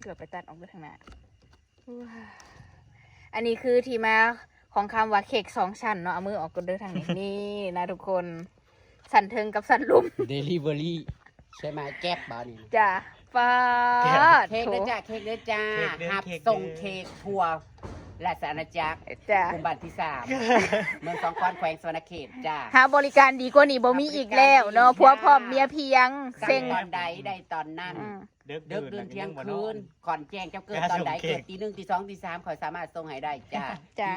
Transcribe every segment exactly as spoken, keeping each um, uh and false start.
เกือบไปตัดออกไปทางหน้า อันนี้คือที่มาของคำว่าเค้กสองชั้นเนาะ เอามือออกก็เด้อทางนี้ นี่นะทุกคน ชั้นเทิงกับชั้นลุ่ม Delivery ใช่ไหม แก๊ปบ่นี่ จ้ะ ป้าด เค้กเด้อจ้า เค้กเด้อจ้า เค้กเด้อ รับส่ง เค้กเด้อ เค้กทั่วราชอาณาจักร จ้ะ กลุ่มบ้านที่สาม เมืองสองคอน แขวงสะหวันนะเขตจ้า หาบริการดีกว่านี้บ่มีอีกแล้วเนาะ ผัวพร้อมเมียเพียง สั่ง เซ็ง ตอนใดได้ตอนนั้น อืม เดิก เดิกดื่น เที่ยงคืน ขอนแก่นเจ้าเกิดตอนใด เกิดตีหนึ่ง ตีสอง ตีสาม ข้อยสามารถส่งให้ได้จ้า จ้ะ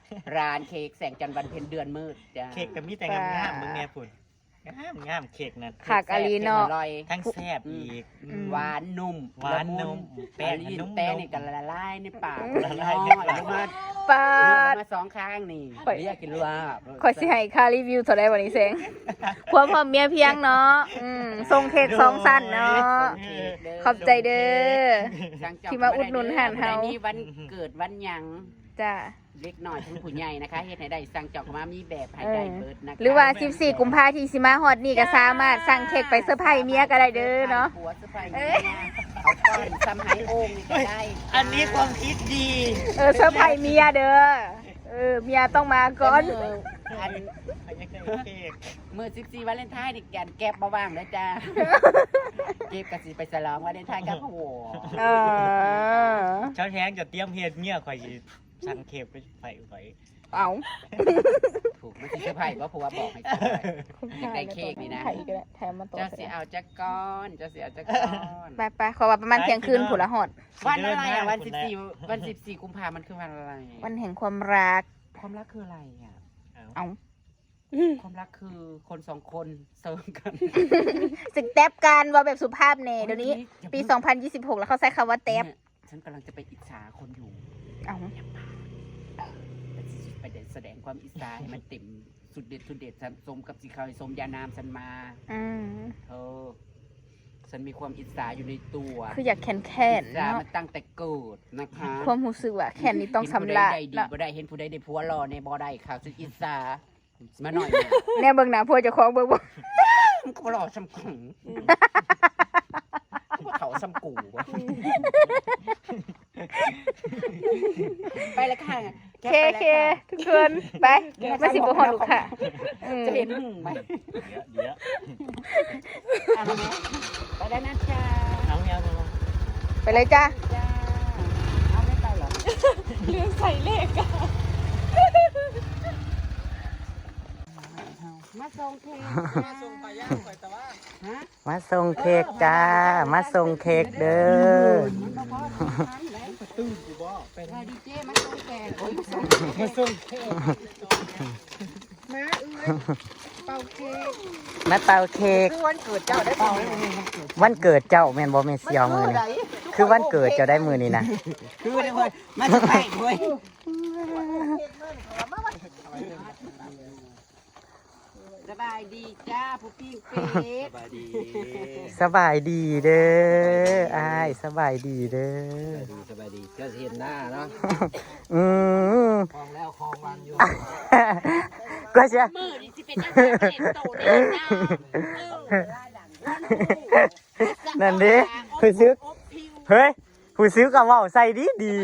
ที่ร้านเค้กแสงจันทร์วันเพ็ญเดือนมืดจ้า เค้กก็มีแต่งามๆ เบิ่งแน่พุ้น งามๆ เค้กนั่น คักอีหลีเนาะ แซ่บ อร่อย ทั้งแซ่บอีก อืม หวานนุ่ม หวานนุ่ม ละมุน แป้ง ละมุน แป้งนี่ก็ละลายในปาก ละลายในปาก เนาะ ปาด มาสองข้างนี่ ข้อย เรียกกินลาบ ข้อยสิให้ค่ารีวิวเท่าใดบัดนี้เซ็ง ผัวพร้อมเมียเพียงเนาะ อืม ส่งเค้กสองชั้นเนาะ ส่งเค้กเด้อ ขอบใจเด้อ ที่มาอุดหนุนร้านเฮา ผู้ใดมีวันเกิดวันหยัง จ้ะ เด็กน้อยถึงผู้ใหญ่นะคะ เฮ็ดให้ได้ สั่งจองเข้ามา มีแบบให้ได้เบิดนะคะ เออ หรือว่าสิบสี่กุมภาที่สิมาฮอดนี่ก็สามารถสั่งเค้กไปเซอร์ไพรส์เมียก็ได้เด้อเนาะ เซอร์ไพรส์ผัว เซอร์ไพรส์เมีย เอาก้อนซ้ำไฮโอ่งนี่ก็ได้ อันนี้ความคิดดี เออ เซอร์ไพรส์เมียเด้อ เออ เมียต้องมาก่อน เออ อัน อยากได้เค้ก มื้อสิบสี่วาเลนไทน์นี่แกนแก๊ปบ่ว่างเด้อจ้า เก๊ปก็สิไปฉลองวาเลนไทน์กับผัว เออ เช้าแท้งจะเตรียมเฮ็ดเมีย ข่อยสิสั่งเค้กไปไว้ ไว้ เอ้า ถูก มันสิเซอร์ไพรส์บ่ ผัวบอกให้เซอร์ไพรส์ อยากได้เค้กนี่นะ ไผก็ได้ แถมมาต่อ เจ้าสิเอาจักก้อน เจ้าสิเอาจักก้อน ไปๆ ขอว่าประมาณเที่ยงคืนพุ้นละฮอด วันอะไรอ่ะ วันสิบสี่ วันสิบสี่กุมภามันคือวันอะไร วันแห่งความรัก ความรักคืออะไรอ่ะ เอ้า ความรักคือคนสองคนเซิงกัน สิแต๊บกัน ว่าแบบสุภาพแน่ เดี๋ยวนี้ อย่าเพิ่ง ปีสองพันยี่สิบหก แล้วเขาใช้คำว่าแต๊บ เนี่ย ฉันกำลังจะไปอิจฉาคนอยู่ เอ้า ไปแสดงความอิจฉาให้มันเต็มสุดเด็ดสุดเด็ด สมกับสิเคยสมยานามฉันมา อืม เธอ ฉันมีความอิจฉาอยู่ในตัว คืออยากแค้นๆ อิจฉา เนาะ มาตั้งแต่เกิดนะคะ ความรู้สึกว่าแค้นนี่ต้องสำราญ เห็นผู้ใดได้ดี เนาะ บ่ได้ เห็นผู้ใดได้ผัวหล่อเนี่ยบ่ได้ค่ะ ฉันอิจฉา มาหน่อยเนี่ย แน่เบิ่งหน้าผัวเจ้าของเบิ่งบ่ มันก็บ่หล่อส่ำกู มันก็เฒ่าส่ำกูวะ ไปแล้วค่ะ เคเค ทุกคน ไป มาสิบ่ฮอดลูกค้า อืม จะเห็นมึงไหม เดี๋ยว เดี๋ยว เอาไหม ไปแล้วนะจ๊ะ เอาไม่เอาไม่เอา ไปเลยจ้า จ้า เอาไม่ไปเหรอ ลืมใส่เลขอะ มาส่งเค้ก มาส่งปลาย่างข่อยแต่ว่า ฮะ มาส่งเค้กจ้า มาส่งเค้กเด้อ มันบ่พอสองครั้งแล้ว ตื่นกูบ่ เป็น ว่าดีเจมาส่งแขก โอ้ย มาส่งเค้ก มาส่งเค้ก มาเอื้อย เป่าเค้ก มาเป่าเค้ก คือวันเกิดเจ้าได้เป่าเลย วันเกิดเจ้าแม่นบ่ แม่เสี่ยวมื้อนี้ คือวันเกิดเจ้าได้มื้อนี้นะ คือได้เว้ย มาเซอร์ไพรส์เว้ย สบายดีจ้า ผู้ปิ้งเป็ด สบายดี สบายดีเด้อ อ้าย สบายดีเด้อ สบายดี สบายดี เจ้าสิเห็นหน้าเนาะ อืม คลองแล้วคลองวางอยู่ ก็เสีย มื้อนี้สิเป็นจังได๋ เห็นโตเด้อจ้า นั่นเด้ ผู้ซื้อ เฮ้ย ผู้ซื้อก็เว้าใส่ดีดี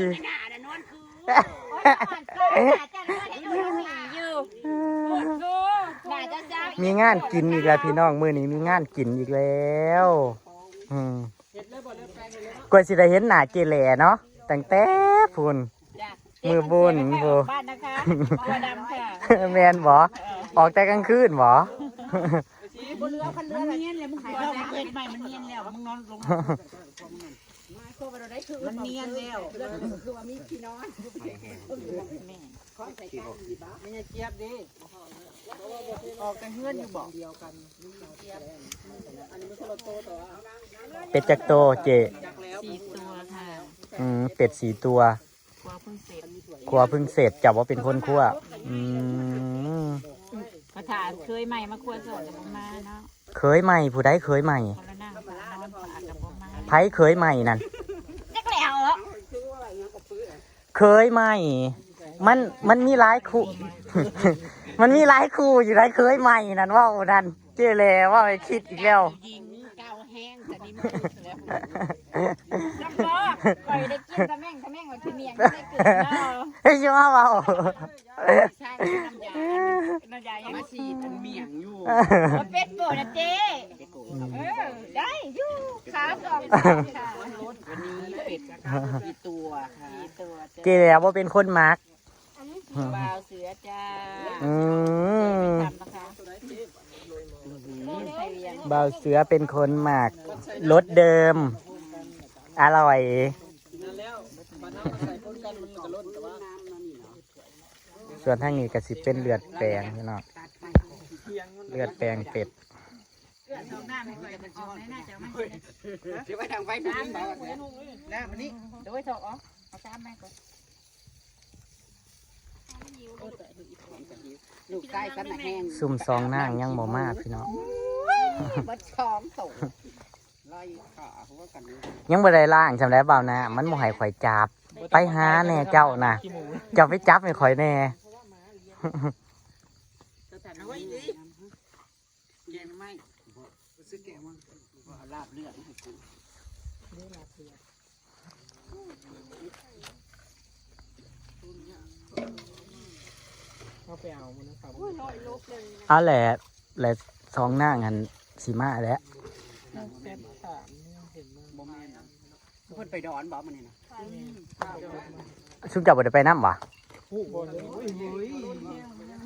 มีงานกินอีกแล้วพี่น้อง มื้อนี้มีงานกินอีกแล้ว อืม กว่าสิได้เห็นหน้าเจแหล่เนาะ ตั้งแต่พุ้น จ้ะ มื้อบุญ เจ๊ พุ้น บ้านนะคะ ตัวดำค่ะ แม่นบ่ ออกแต่กลางคืนบ่ บ่เหลือคันเหลือ มันเนียนแล้ว มึงขอนะ เกิดใหม่ มันเนียนแล้ว มึงนอนลง มันเนียนแล้ว คือว่ามีที่นอน แม่น ไม่ใช่เจี๊ยบดิ ออกแต่เฮือนอยู่บ่ เป็นจักโตเจ สี่ตัวค่ะ อืม เป็ดสี่ตัว ครัวเพิ่งเสร็จ ครัวเพิ่งเสร็จ จับว่าเป็นคนครัว อืม ประธานเคยใหม่มาครัวสดแต่บ่มาเนาะ เคยใหม่ ผู้ใดเคยใหม่ คนละนั่ง คนละนั่ง อาจจะบ่มา ไผเคยใหม่นั่น จักแล้ว เคยใหม่ มัน มันมีหลายคู่ มันมีหลายคู่อยู่ในเคยใหม่นั่น เว้านั่น เจแหล่เว้าให้คิดอีกแล้ว ยิงเก่าแฮง อันนี้มันสุกแล้ว จำลอง ข่อยได้กินตะแม่ง ตะแม่งว่าขี้เมียงไม่ได้กินเนาะ เฮ้ย อย่ามาเว้า ใช่ น้ำยา น้ำยายัง มาสีเป็นเมียงอยู่ มันเป็นโกนะเจ๊ เออ ได้อยู่ ขาสองขา วันนี้เป็ดกี่ตัวคะ กี่ตัวเจ๊ เกแล้วว่าเป็นคนมัก บ่าวเสือจ้า อืม ทำนะคะ บ่าวเสือเป็นคนหมัก รสเดิม อร่อย ส่วนทางนี้ก็สิเป็นเลือดแปลงพี่น้อง เลือดแปลงเป็ด เดี๋ยวไปทางไฟดูนี่บ่าวเสือ แล้วมันนี่ เดี๋ยวไปถอดออก เอาตามแม่ก่อน ลูกใต้กันนะแห้ง ซุ่มสองนางยังบ่มาพี่น้อง บัดสองโต ไล่ขาหัวกันนี่ ยังบ่ได้ล้างจำได้เปล่านะ มันบ่ให้ข่อยจับ ไปหาแน่เจ้านะ เจ้าไปจับให้ข่อยแน่ เอาไว้ดิ แกงไม่ ซื้อแกงมา เอาลาบเลือดมาให้กู เขาไปเอามันนะครับ เอาแหละ และสองนางหันสิมาแล้ว บ่แม่นนะ เพิ่นไปดอนบ่มื้อนี้นะ ซุมเจ้าบ่ได้ไปนำบ่ ผู้บ่เลย โอ้ย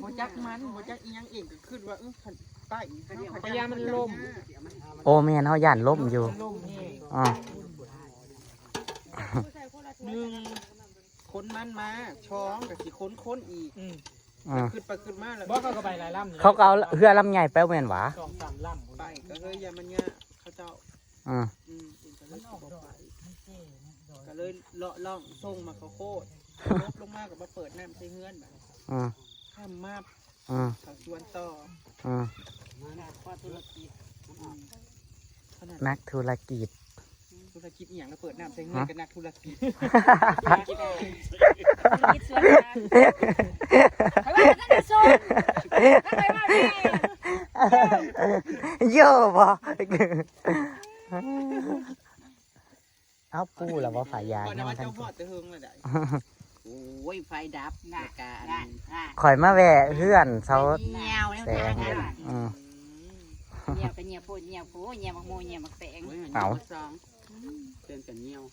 บ่จักมัน บ่จักอีหยังเอง ก็คิดว่า เออ คันไป พยามันล่ม โอ้ แม่น เฮาย่านล่มอยู่ มันล่มแฮง อ่า หนึ่ง ขนมันมา สอง ก็สิขนคนอีก อืม อ่า คิดไปคิดมาแล้ว บ่ เขาก็ไปหลายลำอยู่ เขาก็เอาเฮือลำใหญ่ไปแม่นหวา สองสามลำ ไปก็เลยอย่ามันยากเขาเจ้า อ่า อืม ก็เลยสิบ่ไป ก็เลยเลาะล่องส่งมาข้าวโพด ลบลงมาก็มาเปิดน้ำใส่เฮือนบัดนี้ อ่า ค่ำมา อ่า เขาชวนต่อ อ่า นักธุรกิจ อืม ขนาด นักธุรกิจ ธุรกิจอีหยังนะ เปิดน้ำใส่เฮือน ฮะ กับนักธุรกิจ ธุรกิจส่วนกลาง เขาว่าท่านจะส่ง ถ้าใครว่าแม่ โย่บ่ เอาปูแล้วบ่ ฝายยาง ก่อนนะ เนาะ ว่าเจ้าพ่อจะเฮิงเลยได้ โอ้ย ไฟดับนะ กะอัน ข่อยมาแวะเฮือนเซา เหี่ยวแล้ว แสง นะ อืม เหี่ยวก็เหี่ยวโพด เหี่ยวโพด เหี่ยวหมากโม เหี่ยวหมากแตง โอ้ย เอา เหี่ยวสอง เตือนกันเหี่ยว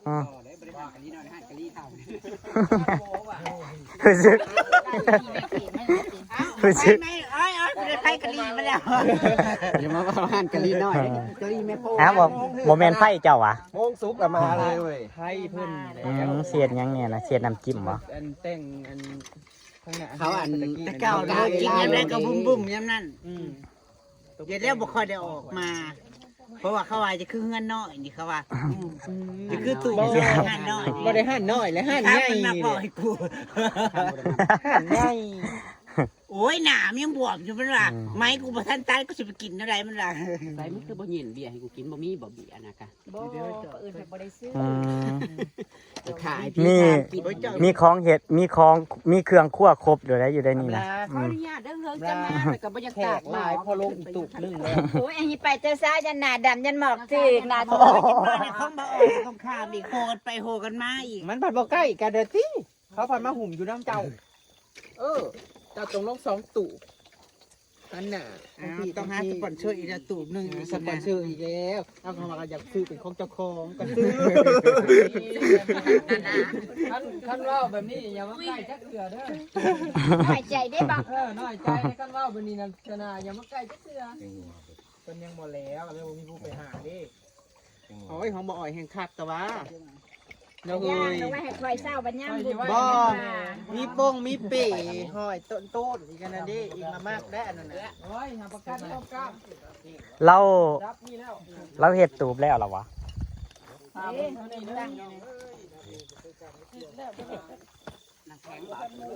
อืม ได้บริหารกะลีหน่อย หารกะลีเท่า คือสิ คือสิ ไม่ ไม่ เอ้ย เอ้ย บ่ได้ไผกะลีมาแล้ว อย่ามาว่าหารกะลีหน่อย กะลีแม่โพ ฮะ บ่ บ่แม่นไผเจ้าหวา โมงสุกแล้วมาเลยเว้ย ไผเพิ่น อืม เสียดหยังเนี่ยนะ เสียดน้ำจิ้มบ่ อันแต่งอัน ข้างหน้า เขาอัน แต่กี้ แต่เก่า เฮากินยามใดก็บุ้มๆยามนั้น อืม เดี๋ยวแล้วบ่ค่อยได้ออกมา เพราะว่าเขาว่าจะคือเฮือนน้อยนี่เขาว่า อืม จะคือตู้ บ่ เฮือนน้อย บ่ได้หารน้อยและหารใหญ่ ถ้ามันมาบอกให้กู หารใหญ่ โอ้ย หนามยังบวมอยู่ มันว่า อืม ไม้กูบ่ทันตัด กูสิไปกินแนวใด มันว่า ใส่ มันคือบ่เย็นเบียร์ให้กูกิน บ่มีบ่เบียร์นะกะ บ่ เดี๋ยวจะ อื่นเพิ่นบ่ได้ซื้อ อืม ขาย มี พี่ทานกิน มีของเฮ็ด มีของ มีเครื่องครัวครบอยู่แล้ว อยู่ในนี่นะ ขออนุญาตเด้อ เฮิงจะมา แต่ก็บ่อยาก แขกหลาย พอลงอีกตุกหนึ่งแล้ว โอ้ย อันนี้ไปแต่เช้ายันหน้าดำยันหมอกจึก หน้า โอ้ โห ของบ่ออกของข้ามอีก โหกันไปโหกันมาอีก มันผัดบ่ใกล้กันเด้อติ เขาผัดมาหุ่มอยู่นำเจ้า เออ เจ้าต้องลงสองตู้ อันน่ะ อ้าว ต้องหาสปอนเซอร์อีกแล้วตู้หนึ่ง สปอนเซอร์อีกแล้ว เอาเข้ามาก็อยากซื้อเป็นของเจ้าของก็ซื้อ คัน คันเว้าแบบนี้อย่ามาใกล้จักเทื่อเด้อ น้อยใจเด้บ่ เออ น้อยใจ คันเว้าแบบนี้นะ เทื่อหน้าอย่ามาใกล้จักเทื่อ เพิ่นยังบ่แล้ว เลยบ่มีผู้ไปหาเด้ โอ้ย ของบ่อ่อยแห่งคักแต่ว่า เนาะเฮ้ย ย่างเอาไว้ให้ข่อยเช้าบัดยามบุญ บ่ มีปงมีเป๋ห้อยต้นๆ อีกอันนั้นเด้ อีกละมากได้อันนั้นน่ะ โอ้ย หาประกันพร้อมกัน เรา รับนี่แล้ว เราเฮ็ดตูบแล้วเหรอวะ เอ๊ะ น้ำแข็งบ่ ท่านมุ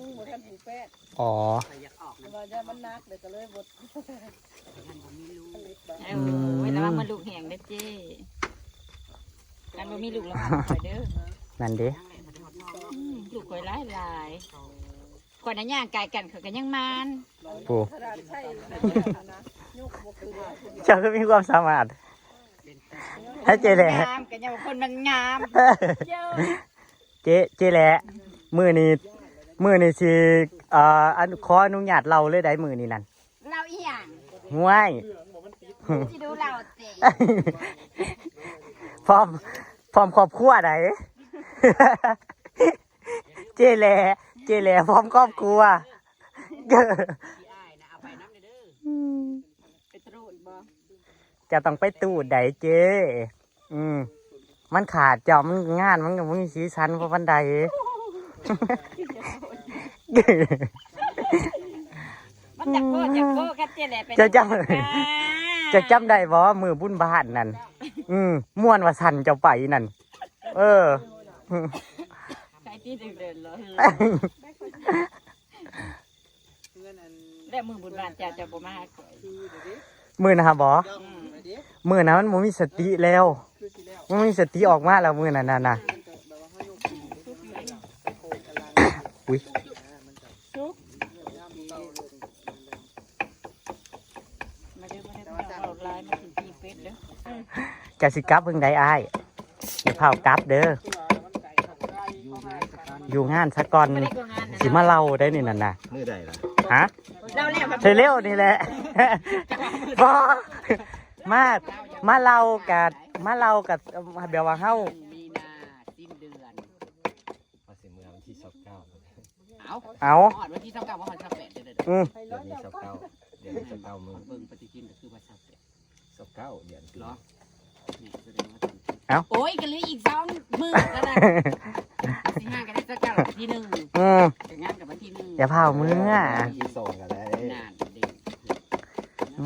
งบ่ท่านผูกแป้ง อ๋อ แต่อยากออกนะ ว่าย่านมันหนักเลยก็เลยบ่ เออ ระวังมันลูกแหงเด้อเจ้ กันบ่มีลูกระวังข่อยเด้อ นั่นเด้ อืม ลูกข่อยหลายหลาย คนนั้นย่างกายกันเขาก็ยังมาน โอ้ เจ้าก็มีความสามารถ ให้เจแหละ งามกันยังว่าคนมันงาม เจ เจแหละ มื้อนี้ มื้อนี้สิ เอ่อ อัน ขออนุญาตเล่าเลยได้มื้อนี้นั่น เล่าอีหยัง ห้วย สิดูเล่าเตะ พร้อม พร้อมครอบครัวใด เจแหละ เจแหละ พร้อมครอบครัว อืม ไปตรูดบ่ จะต้องไปตูดใดเจ อืม มันขาดเจ้า มันงานมันก็บ่มีสีสันเพราะปานใด มันจะโคตรจะโคตรกันเจแหละไป เจ้าจำ อ่า เจ้าจำได้บ่ มื้อบุญบ้านนั่น อืม ม่วนว่าซั่นเจ้าไปนั่น เออ ใครที่เดินๆเลย แล้วมื้อบุญบ้านเจ้าจะบ่มาหาข้อย มื้อนะฮะบ่ อืม มื้อนะมันบ่มีสติแล้ว มันมีสติออกมาแล้วมื้อนั้นน่ะนะ อุ้ย มาเด้อ มาเด้อพี่น้อง เอาไลน์มาถึงที่เฟซเด้อ จะสิกลับเพิ่งได้อ้าย อย่าเผากลับเด้อ อยู่งานซะก่อน สิมาเล่าได้นี่นั่นน่ะ มื้อใดล่ะ ฮะ เล่าแล้วครับ เธอเร็วนี่แหละ บ่ มา มาเล่ากับ มาเล่ากับ แบบว่าเฮา มีนาสิ้นเดือน ว่าสิเมือวันที่ซาวเก้า เอา เอา ฮอดวันที่ซาวเก้า ว่าฮอดซาวแปดเด้อ อืม เดี๋ยวนี้ซาวเก้า เดี๋ยวนี้ซาวเก้ามื้อ เบิ่งปฏิทินก็คือว่าซาวแปด ซาวเก้า เดือน เหรอ นี่แสดงว่า เอ้า โอ้ย ก็เหลืออีกสองมื้อเท่านั้น สิห่างกันได้ซาวเก้า วันที่หนึ่ง อืม แต่งานกับวันที่หนึ่ง อย่าเผาเมือ อีกสองก็ได้ นานเด้ อื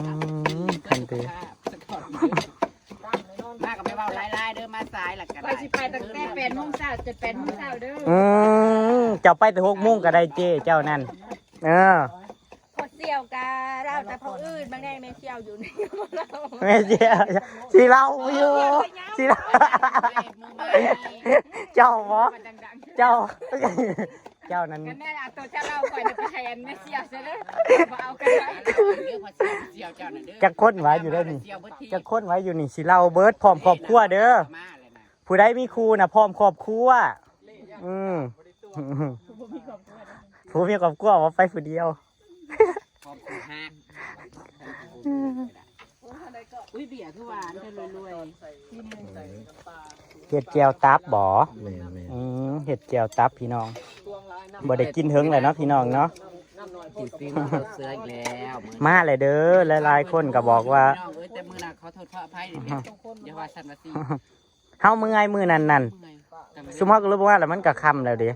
ม คันเด้ มาก็ไปเว้าหลายๆเด้อ มาสายหลักกัน ว่าสิไปตั้งแต่แปดโมงเช้าจนแปดโมงเช้าเด้อ อืม เจ้าไปแต่หกโมงก็ได้เจ้ เจ้านั่น เออ พอเสี่ยวกะเล่าแต่พออื่นบางแน่แม่เสี่ยวอยู่ใน แม่เสี่ยว สิเล่าอยู่ สิเล่า เจ้าบ่ เจ้า เจ้านั่น กันแน่เอาตัวเจ้าเล่าก่อนจะไปให้อันแม่เสี่ยวซะเด้อ บ่เอากันไว้ เดี๋ยวพอเสี่ยวเสี่ยวเจ้าน่ะเด้อ จักคนไว้อยู่เด้อนี่ เสี่ยวเบิดที จักคนไว้อยู่นี่ สิเล่าเบิดพร้อมครอบครัวเด้อ มาเลยนะ ผู้ใดมีครูน่ะพร้อมครอบครัว อืม ผู้มีครอบครัวว่าไปผู้เดียว พร้อมครูฮัก อุ้ย เบียร์คือหวานเธอรวยๆ เฮ็ดแจ่วตับบ่ แม่นๆ อืม เฮ็ดแจ่วตับพี่น้อง บ่ได้กินเฮิงแล้วเนาะพี่น้องเนาะ กินซีมันเสืออีกแล้ว มาเลยเด้อ หลายๆคนก็บอกว่า พี่น้องเอ้ย แต่มื้อหน้าขอโทษขออภัยนี่แม่ อย่าว่าซั่นว่าซี่ เฮาเมื่อยมื้อนั้นนั่น เมื่อย ซุมเฮาก็เลยบ่ว่าแล้วมันก็ค่ำแล้วเด้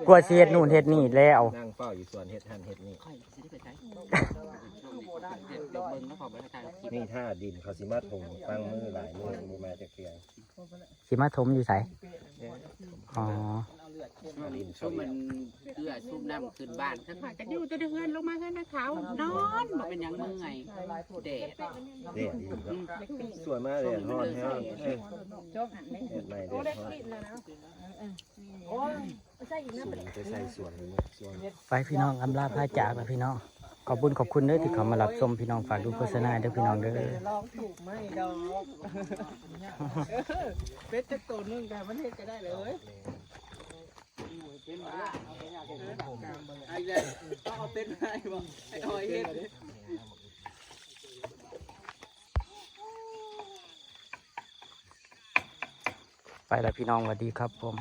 กว่าสิเฮ็ดนู่นเฮ็ดนี่แล้ว นั่งเฝ้าอยู่สวนเฮ็ดหั่นเฮ็ดนี่ ข่อยสิได้ไปไส เดี๋ยวเบิ่งแล้วขอบ่ได้ถ่ายคลิป นี่ถ้าดินเขาสิมาถมฟังมือหลายมือบ่มาจักเทื่อ สิมาถมอยู่ไส อ๋อ ดิน ซุมมันเกลือซุมน้ำขึ้นบ้าน คันว่าก็อยู่แต่เฮือน ลงมาเฮือนนะเขานอน บ่เป็นหยังเมื่อย แดด แดดอีกเนาะ สวยมากเลย ฮ้อนแฮง เอ้ย แดดใหม่แดดฮ้อน ไปพี่น้อง อำลาพาจากแล้วพี่น้อง ขอบคุณขอบคุณเด้อที่เข้ามารับชมพี่น้อง ฝากดูโฆษณาเด้อพี่น้องเด้อ ลองถูกไหมดอก เป็ดจักตัวหนึ่งกันมันเฮ็ดก็ได้เลย เอาอีกแล้ว ต้องเอาเป็ดมาให้บ่ ให้ออยเฮ็ด ไปแล้วพี่น้อง สวัสดีครับผม